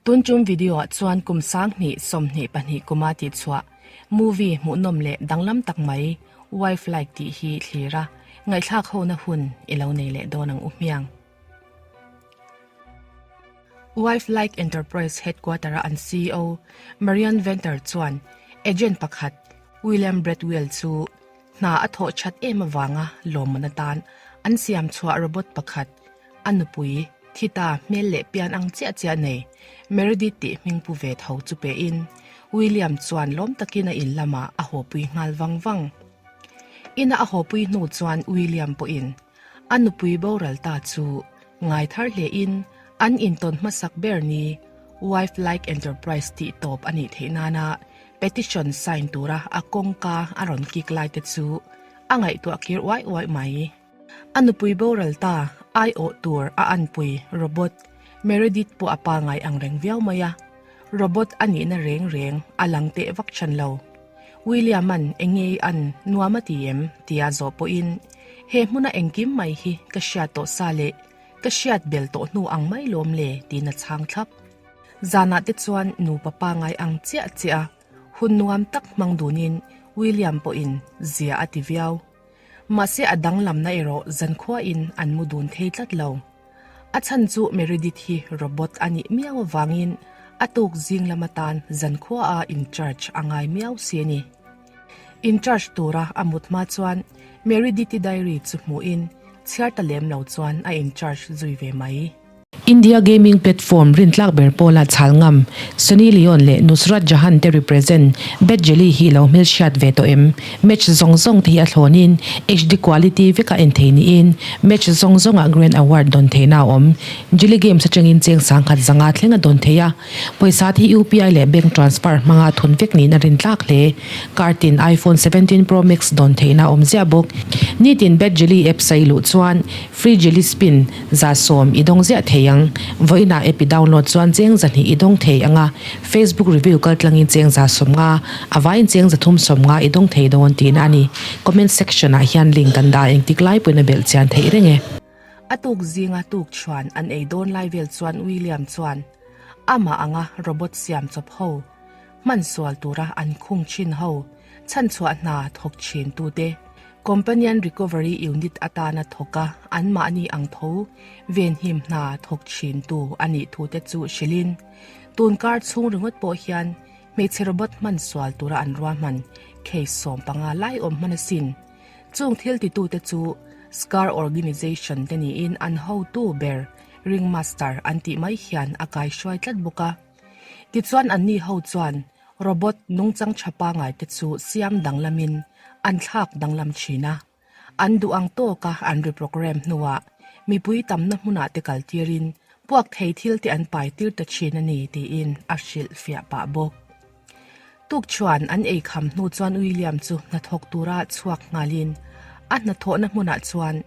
Tun tum video ah chuan kum 20 22 kuma tih chhuah movie hmuhnawm leh danglam tak mai Wife Like tih hi thlir a, ngaihthlak hona hun i lo nei leh dawn ang u hmiang. Wife Like Enterprise headquarter a an ceo Marian Venter chuan agent pakhat William Bradwell chu hna a thawh that em avanga lawmman atan an siam chhuah robot pakhat a nupui Thita hmel leh pian ang chiah chiah nei Meredith tih hming pu ve tho chu pehin William chuan lawm takin a in lamah a hawpui nghal vang vang. Ina a hawpui hnu chuan William pawhin a nupui boral ta chu ngai thar hlein an intawn hmasak ber ni Wife Like Enterprise tih tawp a nih theih nana petition sign tura a kawngka a rawn kik lai te chu a ngaihtuah kir uai uai mai. A nupui boral ta aiawh tur a anpui robot Meredith pawh a pangai ang reng viau mai a, robot a nihna reng reng a lang teh vak chhan lo. William-a'n enge i an nuam a ti em? tia zawh pawhin he hmuna engkim mai hi ka hriat tawh sa leh ka hriat bel tawh hnu ang mai lawm le tiin a chhang thlap. Zanah te chuan nupa pangai ang chiah chiah a hun nuam tak hmang dunin William pawhin zia a ti viau. Mahse a danglamna erawh zankhuain an mu dun thei tlat lo. A chhan chu Meredith hi robot a nih miau avangin a tuk zing lam atan zankhuaah in charge a ngai miau si a ni. In charge tura a mut hma chuan Meredith-i diary chu hmuhin chhiar ta lem lo chuan a in charge zui ve mai. India gaming platform rintlak ber pawla chhal ngam, Sunny Leone leh Nusrat Jahan te represent Bad Jelly hi lo hmelhriat ve tawh em? Match zawng zawng te hi a thlawnin HD quality veka en thei niin match zawng zawngah Grand Award dawn theihna a awm. Jelly Games atangin cheng sangkhat zanga thleng a dawn thei a, pawisa te hi UPI leh bank transfer hmanga thun vek niin a rintlak hle. Kartin iPhone 17 Pro Max dawn theihna a awm ziah bawk. Nitin Bad Jelly apps a i luh chuan Free Jelly Spin 10% i dawng ziah thei ang. Vawiinah app i download chuan cheng 200 i dawng thei ang a, Facebook review kal tlangin cheng 150, a vaiin cheng 350 i dawng thei dawn tihna a ni. Comment section ah hian link kan dah engtik lai pawhin a belh chian theih reng e. A tuk zinga tuk chuan an ei dawn lai vel chuan William chuan amah anga robot siam chawp ho hman sual tura an khung thin ho chhanchhuah hna thawk thin tute Companion Recovery Unit atana thawk a anmahni ang tho venhim hna thawk thin tu a nih thu te chu hrilhin tun kar chhung ringawt pawh hian hmeichhe robot hman sual tura an ruahman case 15 lai awm hman asin. Chung thil titute chu Scar Organization te niin an hotu ber Ringmaster an tih mai hian a kaihruai tlat bawk a. Tichuan anni ho chuan robot nungchang tha pangai te chu siam danglamin an thlak danglam thin a. An duh ang tawka an reprogram hnuah mipui tamna hmunah te kal tirin puak thei thil te an pai tir ta thin a ni tiin a hrilh fiah pah bawk. Tuk chuan an ei kham hnu chuan William chu hnathawk tura chhuak nghalin a hnathawhna hmunah chuan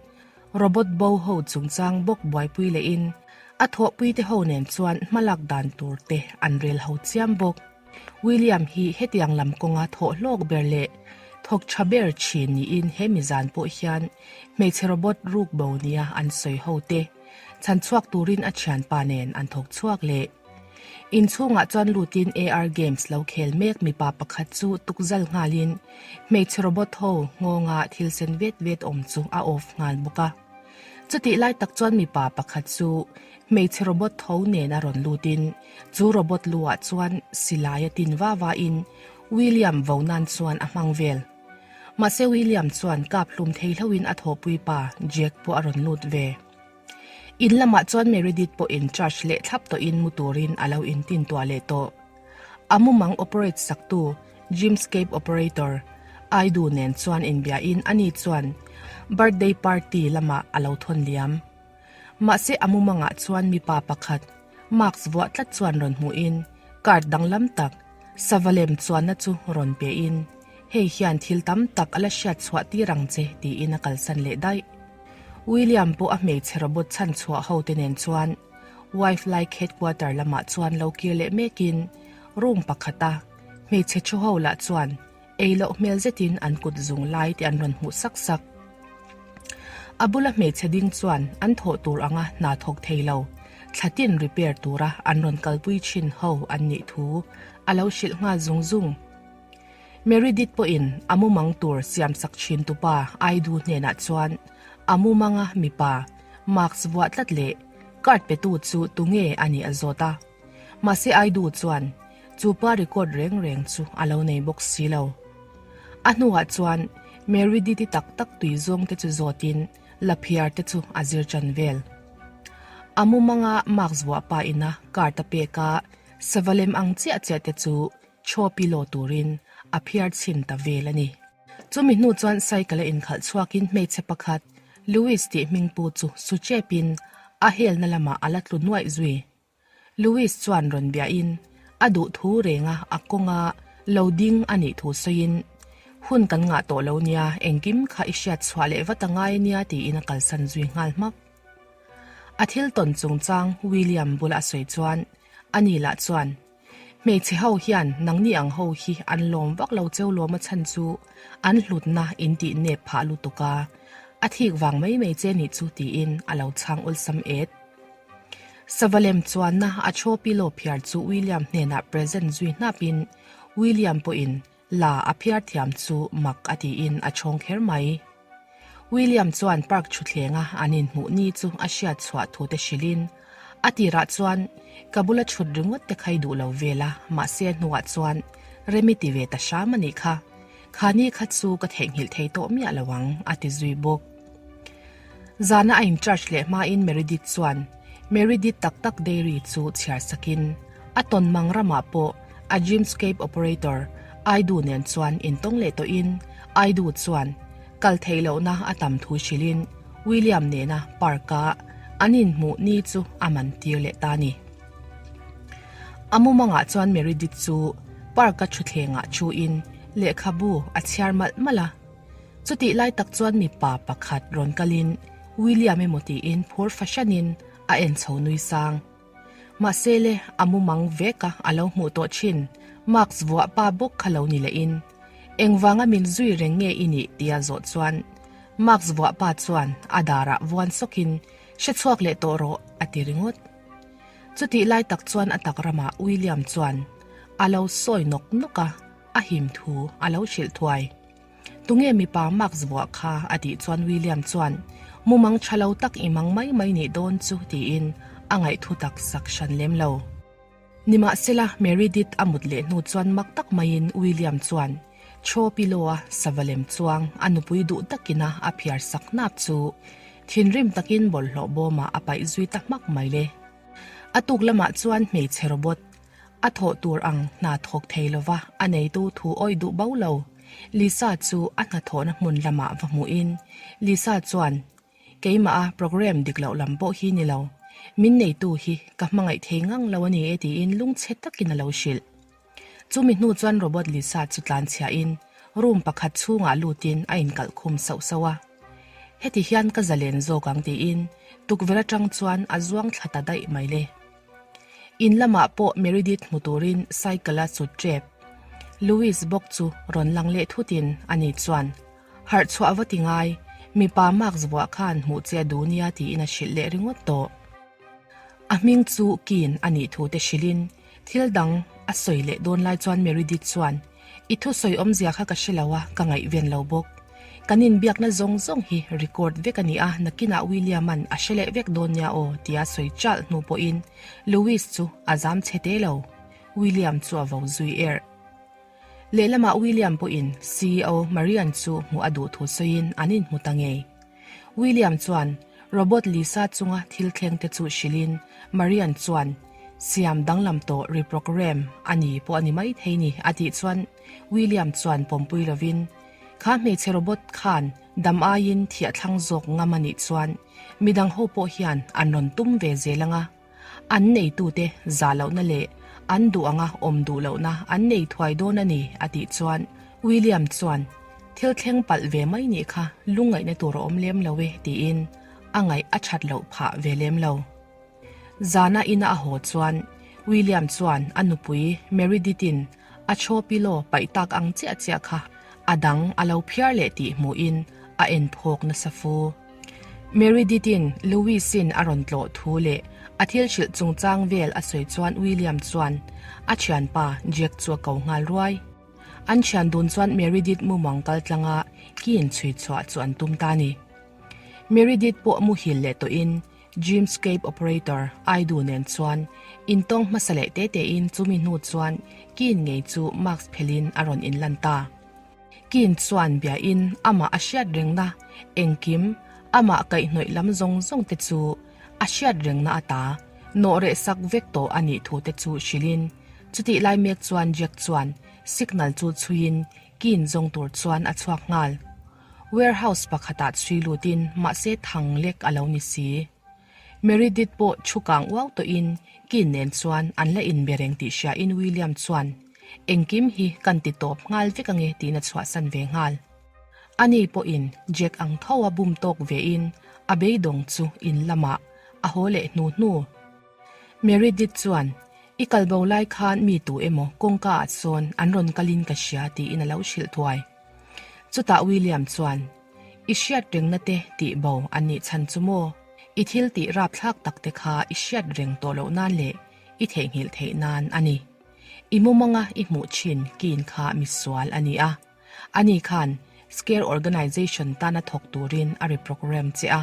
Robot bo ho chungchang bawk buaipui lehin a thawhpuite ho nen chuan hmalak dan tur te an rel ho chiam bawk. William hi hetiang lam kawnga thawh hlawk ber leh thawk tha ber thin niin he mizan pawh hian hmeichhe robot ruk bo nia an sawi ho te chhanchhuak turin a thianpa nen an thawk chhuak leh. Inchhungah chuan lutin AR games lo khel mek mipa pakhat chu tukzal nghalin hmeichhe robot ho nghawnga thil sen vet vet awm chu a off nghal bawk a. Chutih lai tak chuan mipa pakhat chu hmeichhe robot tho nen a rawn lutin chu robot lu ah chuan silai a tin va va in William vo nan chuan a hmang vel. Mahse William chuan kap hlum thei hlohin a thawhpui pa Jack pawh a rawn lut ve. In lamah chuan Meredith pawh in charge leh thlap tawhin mu turin a lo intin tuah leh tawh. A mumang operate saktu Dreamscape operator Aidu nen chuan inbiahin ani chuan birthday party lamah a lo thawn liam. Mahse a mumangah chuan mipa pakhat mask vuah tlat chuan rawn hmuhin card danglam tak sava lem chuanna chu rawn pein hei hian thil tam tak a la hriat chhuah tir ang che tiin a kalsan leh daih. William pawh a hmeichhe robot chhan chhuah ho te nen chuan Wife Like Headquarter lamah chuan lo kir leh mekin room pakhata hmeichhe thu ho lah chuan ei loh hmel zetin an kut zung lai te an rawn hmuh sak sak. A bula hmeichhe ding chuan an thawh tur anga hna thawk thei lo. thlatin repair tura an rawn kalpui thin ho an nih thu a lo hrilh nghal zung zung. Meredith pawhin a mumang tur siamsak thin tupa Aidu hnenah chuan a mumanga mipa mask vuah tlat leh card petu chu tunge a nih a zawt a. Mahse Aidu chuan chu pa record reng reng chu a lo nei bawk si lo. A hnuah chuan Meredith-i tak tak tui zawng te chu zawtin Laphiar te chu a zir ṭan vel. A mumanga mask vuah pa ina card a pek a, sava lem ang chiah chiah te chu chhawpi law turin a phiar chhin ta vel a ni. Chumi hnu chuan cycle a inkhalh chhuakin hmeichhe pakhat, Louis tih hmingpu chu su chepin a helna lamah a la tlu nuaih zui. Louis chuan rawn biahin a duh thu renga a kawnga lo ding a nih thu sawiin, Hun kan ngah tawh lo nia, engkim kha i hriat chhuah leh vat a ngai nia tiin a kalsan zui nghal hmak. A thil tawn chungchang William bula a sawi chuan ani lah chuan, Hmeichhe ho hian nangni ang ho hi an lawm vak lo cheu lawm a chhan chu an hlutna in tih nep phah lutuk a, a thik vang mai mai che nih chu tiin a lo chhang awlsam et. Savalem chuanna a chaw pillow phiar chu William hnenah present zui hnapin William pawhin la a phiar thiam chu mak a tiin a chhawng kher mai. William chuan park thuthlenga an inhmuh ni chu a hriat chhuah thu te hrilhin a tirah chuan ka bula chhut ringawt te khai duh lo vel a, mahse hnuah chuan remi ti ve ta hram a nih kha. Kha ni kha chu ka theihnghilh thei tawh miah lo ang a ti zui bawk. Zana a in charge leh hmain Meredith chuan Meredith tak tak dairy chu chhiar sakin a tawn mang ramah pawh a Dreamscape operator Aidu nen chuan intawng leh tawhin Aidu chuan kal theih lohna a tam thu hrilhin William nena park-a an inhmuh ni chu a man tir leh ta ni. A mumangah chuan Meredith chu park-a thutthlengah thuin lehkhabu a chhiar malh malh a. Chutih lai tak chuan mipa pakhat rawn kalin William emaw tiin phur fahranin a en chho nui sang. Mahse le, a mumang vek a, a lo hmuh tawh thin, mask vuah pa bawk kha lo ni lehin, Engvanga min zui reng nge i nih? tia zawh chuan mask vuah pa chuan a darah vuan sawkin, Hre chhuak leh tawh rawh, a ti ringawt. Chutih lai tak chuan a tak ramah William chuan a lo sawi nawk nawk a, a him thu a lo hrilh thuai. Tunge mipa mask vuah kha? a tih chuan William chuan, Mumang tha lo tak i mang mai mai nih dawn chu tiin a ngaihthu tak sak hran lem lo. Nimahsela, Meredith a mut leh hnu chuan mak tak maiin William chuan Chaw Pillow-a sava lem chuang a nupui duh takina a phiar sak hnap chu thinrim takin bawlhhlawh bawmah a paih zui ta hmak mai le. A tuk lamah chuan hmeichhe robot A thawh tur ang hna thawk thei lova a neitu thu awih duh bo lo. Lisa chu a hnathawhna hmun lamah va hmuhin Lisa chuan, Keimah a program dik loh lam pawh hi ni lo. Min neitu hi ka hmangaih thei ngang lo a ni e tiin lungchhe takin a lo hrilh. Chumi hnu chuan robot Lisa chu tlanchhiahin room pakhat chhungah lutin a inkalh khum sauh sauh a. Heti hian ka zalen zawk ang tiin tukverh atang chuan a zuang thla ta daih mai le. In lamah pawh Meredith hmu turin cycle a chut tep. Louis bawk chu rawn lang leh thutin ani chuan, Harh chhuah va ti ngai, mipa mask vuah khan hmuh che a duh nia tiin a hrilh leh ringawt tawh. A hming chu Keane a nih thu te hrilhin thil dang a sawi leh dawn lai chuan Meredith chuan, I thusawi awmzia kha ka hre lo a, ka ngaihven lo bawk. Kan inbiakna zawng zawng hi record vek a ni a, nakinah William-a'n a hre leh vek dawn nia aw, tia sawi chalh hnu pawhin Louis chu a zam chhe te lo. William chu a vo zui erh. Lehlamah William pawhin CEO Marian chu hmuh a duh thu sawiin an inhmu ta ngei. William chuan robot Lisa chunga thil thleng te chu hrilhin Marian chuan siam danglam tawh reprogram a ni pawh a ni mai thei ni a tih chuan William chuan pawmpui lovin kha hmeichhe robot khan dam aiin thiah thlang zawk ngam a nih chuan midang ho pawh hian an rawn tum ve zel anga An neitute zah lohna leh an duh anga awm duh lohna an nei thuai dawn a ni, a tih chuan William chuan, Thil thleng palh ve mai nih kha lungngaihna tur a awm lem lo e, tiin a ngaih a that loh phah ve lem lo. Zana ina a haw chuan William chuan a nupui Meredith-in a chaw pillow paih tak ang chiah chiah kha a dang a lo phiar leh tih hmuhin a en phawk nasa fu. Meredith-in Louise-in a rawn tlawh thu leh a thil hrilh chungchang vel a sawi chuan William chuan a thianpa Jack chu a ko nghal ruai. An thian dun chuan Meredith mumang kal tlanga Keane chhui chhuah chu an tum ta a ni. Meredith pawh muhil leh tawhin Dreamscape operator Aidu nen chuan intawng hmasa leh te tein chumi hnu chuan Keane ngei chu mask phelhin a rawn inlan ta. Keane chuan biain amah a hriat rengna engkim amah kaihhnawih lam zawng zawng te chu a hriat rengna ata nawh reh sak vek tawh a nih thu te chu hrilhin chutih lai mek chuan Jack chuan signal chu chhuiin Keane zawng tur chuan a chhuak nghal. Warehouse pakhatah chhui lutin mahse thang lek a lo ni si. Meredith pawh thu kang uau tawhin Keane nen chuan an la inbe reng tih hriain William chuan, Engkim hi kan ti tawp nghal vek ange tiin a chhuahsan ve nghal. Ani pawhin Jack ang tho a bum tawk vein a beidawng chu in lamah a haw leh hnu hnu. Meredith chuan, I kal bo lai khan mi tu emaw kawngka ah sawn an rawn kalin ka hria tiin a lo hrilh thuai. Chutah William chuan, I hriat rengna te tih bo an nih chhan chu maw? I thil tih rapthlak tak te kha i hriat reng tawh loh nan leh i theihnghilh theih nan a ni. I mumanga i hmuh thin kin kha misual a ni a. Ani khan Scare Organization tana thawk turin a reprogram che a.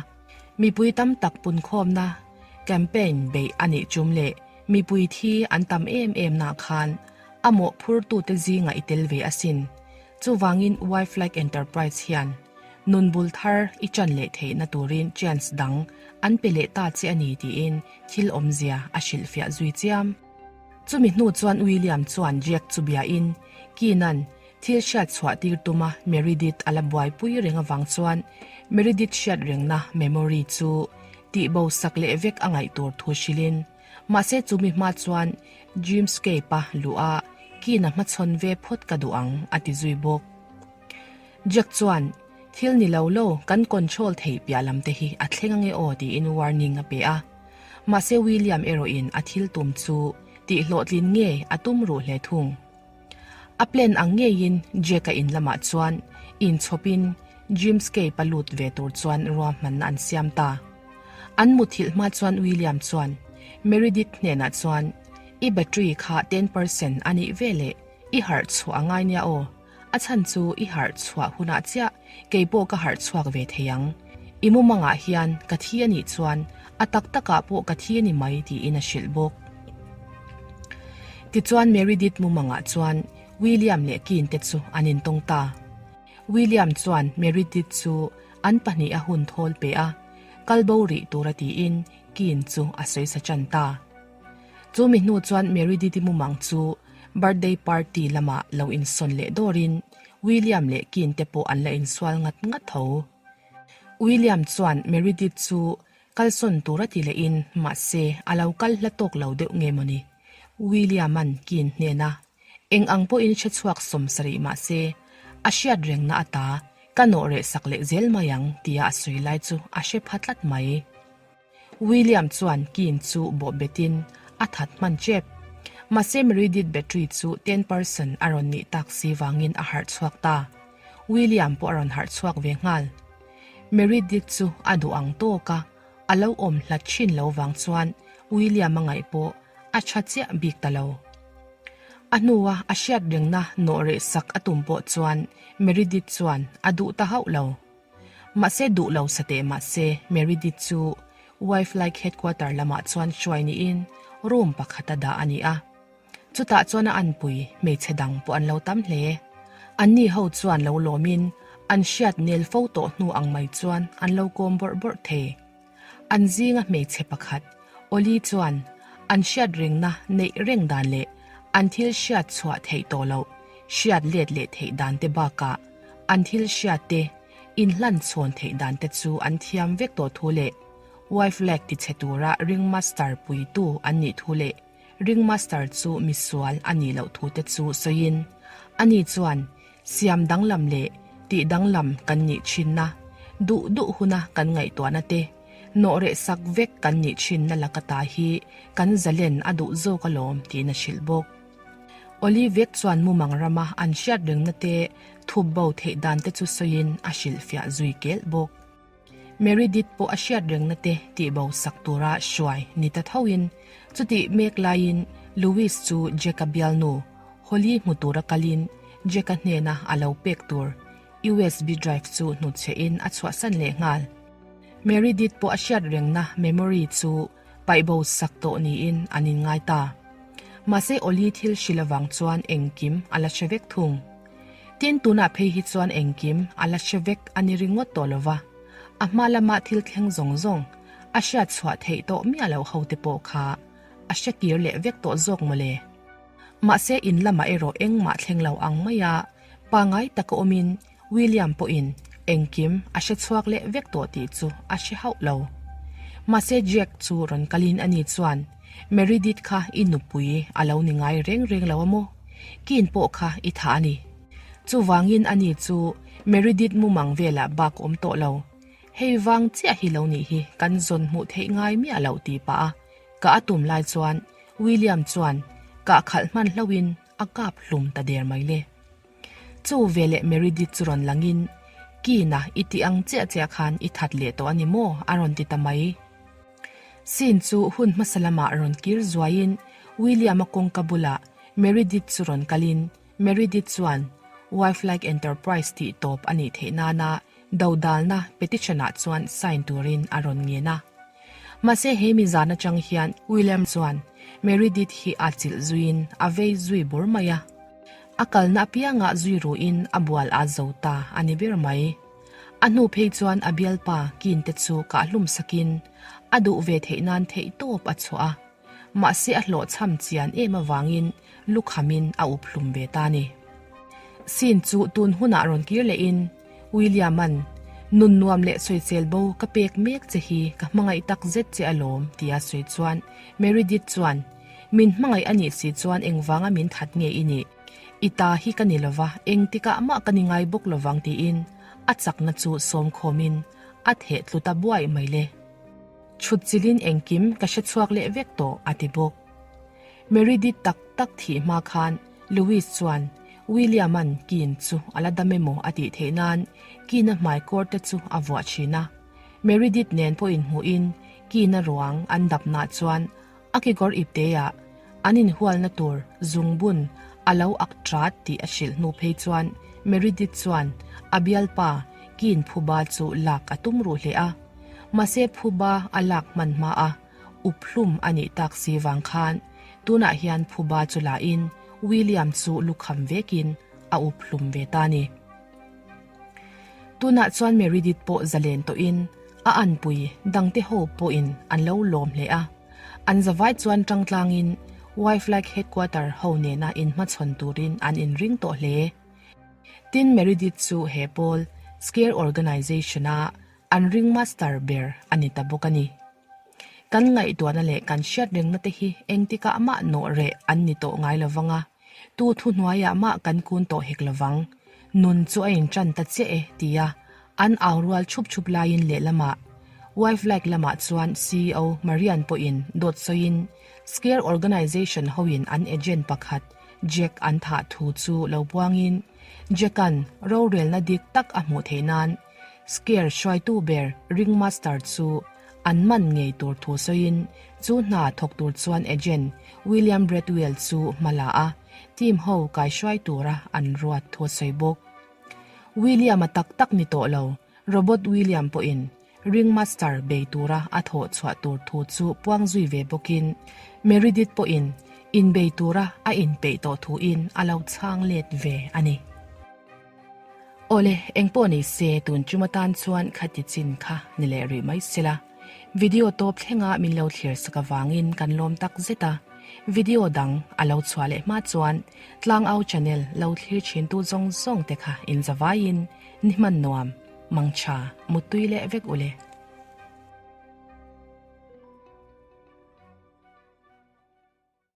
Mipui tam tak punkhawmna campaign beih a nih chum leh mipui thi an tam em em nah khan a mawhphurtute zingah i tel ve asin. Chuvangin Wifelike Enterprise hian nun bul thar i chan leh theihna turin chance dang an pe leh ta che a ni tiin thil awmzia a hrilhfiah zui chiam. Chumi hnu chuan William chuan Jack chu biain Keenan thil hriat chhuah tir tuma Meredith a la buaipui reng avang chuan Meredith hriat rengna memory chu tihbo sak leh vek a ngaih tur thu hrilhin Mahse chumi hma chuan Dreamscape-a luh a Keane-a hmachhawn ve phawt ka duh ang a ti zui bawk. Jack chuan, Thil ni lo lo, kan control theih piah lam te hi a thleng ange aw tiin warning a pe a. Mahse William erawhin a thil tum chu tih hlawhtlin nge a tum ruh hle thung. A plan ang ngeiin Jack-a in lamah chuan inchhawpin Dreamscape-a lut ve tur chuan ruahmanna an siam ta. An muthilh hma chuan William chuan Meredith hnenah chuan, I battery kha 10% a nih veleh i harh chhuah a ngai nia aw. A chhan chu i harh chhuah hunah chiah kei pawh ka harh chhuak ve thei ang. I mumangah hian ka thi a nih chuan a tak takah pawh ka thi a ni mai tiin a hrilh bawk. Tichuan Meredith mumangah chuan William leh Keane te chu an intawng ta. William chuan Meredith chu an pahniha hun thawl pe a, kal bo rih tura tiin Keane chu a sawisa tan ta. Chu mi hnu chuan Meredith-i mumang chu birthday party lamah lo insawn leh dawrin William leh Keane te pawh an la insual ngat ngat tho. William chuan Meredith chu kalsawn tur a ti lehin mahse a lo kal hla tawk lo deuh nge mawni? William-a'n Keane hnena eng ang pawhin hre chhuak 70 mahse a hriat rengna ata ka nawh reh sak leh zel mai ang tia a sawi lai chu a hre pha tlat mai. William chuan Keane chu bawh betin a that hman tep. Mahse Meredith battery chu 10% a rawn nih tak si vangin a harh chhuak ta. William pawh a rawn harh chhuak ve nghal. Meredith chu a duh ang tawk a, a lo awm hlat thin lo vang chuan William a ngaih pawh a tha chiah bik ta lo. A hnua a hriat rengna nawh reh sak a tum pawh chuan Meredith chuan a duh ta hauh lo. Mahse duh lo sa teh mahse Meredith chu Wife Like Headquarter lamah chuan hruai niin room pakhata dah a ni a. Chutah chuan a anpui hmeichhe dang pawh an lo tam hle. Anni ho chuan lo lawmin an hriat nel fo tawh hnu ang mai chuan an lo kawm bawrh bawrh thei. An zinga hmeichhe pakhat, Oli chuan an hriat rengna neih reng dan leh an thil hriat chhuah theih tawh loh, hriat let leh theih dan te bakah an thil hriat te inhlan chhawn theih dan te chu an thiam vek tawh thu leh Wife Lag tichhe tura Ringmaster puitu an nih thu leh Ringmaster chu misual a nih loh thu te chu sawiin ani chuan Siam danglam leh tih danglam kan nih thinna, duh duh huna kan ngaihtuahna te, nawh reh sak vek kan nih thinna laka ta hi kan zalen a duh zawk alawm tiin a hrilh bawk. Olivek chuan mumang rama an hriat rengna te thup bo theih dan te chu sawiin a hrilhfiah zui kelh bawk. Meredith pawh a hriat rengna te tihbo sak tura hruai ni ta thoin chutih mek laiin Louis chu Jack-a bialnu Holly hmu tura kalin Jack-a hnena a lo pek tur USB drive chu hnutchhehin a chhuahsan leh nghal. Meredith pawh a hriat rengna memory chu paihbo sak tawh niin an inngai ta. Mahse Oli thil hrilh avang chuan engkim a la hre vek thung. Tin, tunah phei hi chuan engkim a la hre vek a ni ringawt tawh lo va, a hma lama thil thleng zawng zawng a hriat chhuah theih tawh miah loh ho te pawh kha a hre kir leh vek tawh zawk mawle. Mahse in lamah erawh engmah thleng lo ang maia pangai taka awmin William pawhin engkim a hre chhuak leh vek tawh tih chu a hre hauh lo. Mahse Jack chu rawn kalin ani chuan, Meredith kha i nupui a lo ni ngai reng reng lo a maw? Kin pawh kha i tha a ni. Chuvangin ani chu Meredith mumang velah bak awm tawh lo. Hei vang chiah hi lo nih hi kan zawn hmuh theih ngai miah loh tih pah a ka a tum lai chuan William chuan kah khalh hman hlauhin a kap hlum ta der mai le. Chu veleh Meredith chu rawn langin, Kina, i tih ang chiah chiah khan i that leh tawh a ni maw? a rawn ti ta mai. Scene chu hun hmasa lamah rawn kir zuaiin William-a kawngka bulah Meredith chu rawn kalin Meredith chuan Wife-like Enterprise tih tawp a nih theih nana dodalna petition-ah chuan sign turin a rawn ngen a. Mahse he mi zan atang hian William chuan Meredith hi a chilh zuiin a vei zui bur mai a. A kalna apiangah zui ruhin a bual a zo ta a ni ber mai. A hnu phei chuan a bialpa kin te chu kahhlum sakin a duh ve theih nan theih tawp a chhuah a, mahse a hlawhchham chian em avangin lukhamin a up hlum ve ta ni. Scene chu tun hunah rawn kir lehin William-a'n, Nun nuam leh sawisel bo ka pek mek che hi ka hmangaih tak zet che alawm tia sawi chuan Meredith chuan, Min hmangaih a nih si chuan engvanga min that nge i nih? I ta hi ka ni lova, engtikah mah ka ni ngai bawk lovang tiin a chakna chu sawm khawmin a theh tlu ta buai mai le. Chhut chilin engkim ka hre chhuak leh vek tawh a ti bawk. Meredith tak tak thih hma khan Louis chuan William-a'n Keane chu a la dam emaw a tih theih nan Keane-a hmaikawr te chu a vuah thin a. Meredith nen pawh inhmuhin Keane-a ruang an dapnah chuan A kekawr ipteah an inhualna tur zungbun a lo ak ṭat tih a hrilh hnu phei chuan Meredith chuan a bialpa Keane phuba chu lak a tum ruh hle a. Mahse phuba a lak hman hma a up hlum a nih tak si vang khan tunah hian phuba chu lahin William chu lukham vekin a up hlum ve ta ni. Tunah chuan Meredith pawh zalen tawhin a anpui dangte ho pawhin an lo lawm hle a. An zavai chuan tangtlangin Wife-like Headquarter ho nena inhmachhawn turin an inring tawh hle. Tin, Meredith chu he pawl, Scare Organization-a an ringmaster ber a ni ta bawk a ni. Kan ngaihtuahna leh kan hriat rengna te hi engtikah mah nawh reh an ni tawh ngai lo vang a, tu thuhnuaiah mah kan kun tawh hek lo vang. Nun chu a inṭan ta chiah e, tia an au rual chhup chhup laiin lehlamah Wife Like lamah chuan ceo Marian pawhin dawt sawiin Scare Organization hoin an agent pakhat Jack an thah thu chu lo buangin Jack-a'n rorelna dik tak a hmuh theih nan Scare hruaitu ber Ringmaster chu an man ngei tur thu sawiin chu hna thawk tur chuan agent William Bradwell chu hma la a, team ho kaihruai tura an ruat thu a sawi bawk. William-a tak tak ni tawh lo, Robot William pawhin Ringmaster bei tura a thawh chhuah tur thu chu puang zui ve bawkin Meredith pawhin inbei tura a inpeih tawh thuin a lo chhang let ve a ni. Awle, engpawh ni se tun tum atan chuan khati chin kha ni leh rih mai sela. Video tawp thlenga min lo thlir sak avangin kan lawm tak zet a. Video dang a lo chhuah leh hma chuan Tlangau channel lo thlir thintu zawng zawng te kha inzavaiin ni hman nuam, mangtha, muttui leh vek ule.